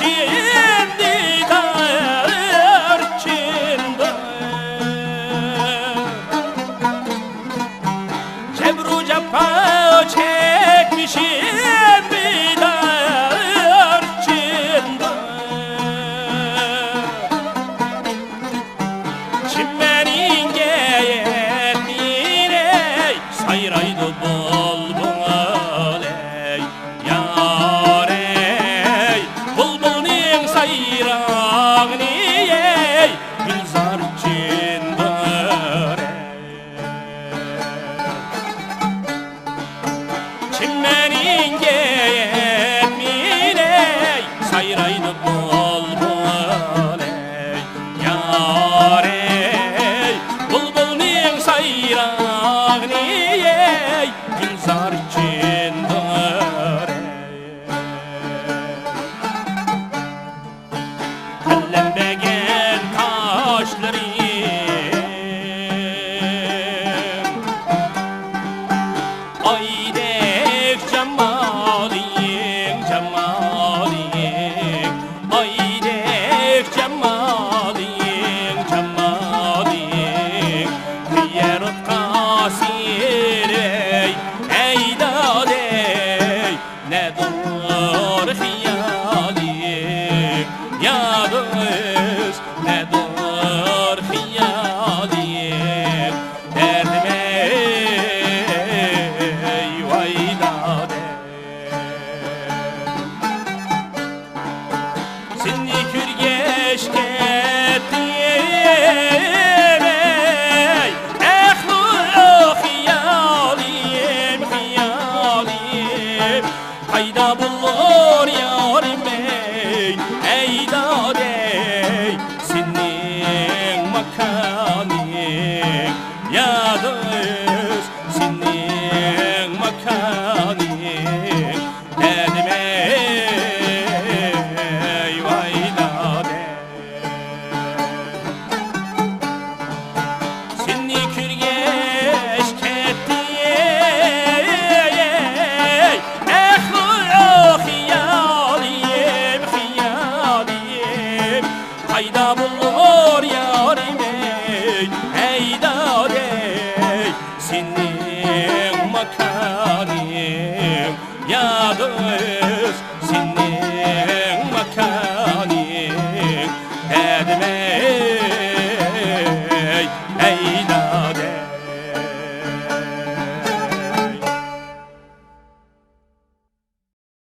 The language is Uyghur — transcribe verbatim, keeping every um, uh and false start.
ئەيلەندى دەرچىندە. جەبرۇ جاپا چەكمىشىم بىدار چىندار. چىمەنگە يەتمىنەي سايرايدۇ بۇلبۇل ئەي، يار ئەي، بۇلبۇلنىڭ سايرىغىنى ئەي، گۈلزار چىندار ئەي. چىمەنگە يەتمىنەي سايرايدۇ بۇلبۇل ئەي، يار ئەي، بۇلبۇلنىڭ سايرىغىنى ئەي، گۈلزار چىندار ئەي. قەلەمبەگەن قاشلىرىڭ، ئايدەك جامالىڭ، جامالىڭ، ئايدەك جامالىڭ، جامالىڭ، قىيا ئوتقا سىيرەي، ئەي دادەي. نەدۇر خىيالىم، يا دوست، نەدۇر خىيالىم، دەردىم ئەي، ۋاي دادەم. سېنى كۆرگەچ كەتتىم ئەي، ئەھلى خىيالىم، خىيالىم. قايدا بولۇر يارىم ئەي، ئەي دادەي، سېنىڭ ماكانىڭ، يا دوست، سېنىڭ ماكانىڭ، دەردىم ئەي، ۋاي دادەي. سېنى كۆرگەچ كەتتىم ئەي، ئەھلى خىيالىم، خىيالىم. قايدا بولۇر يارىم ئەي،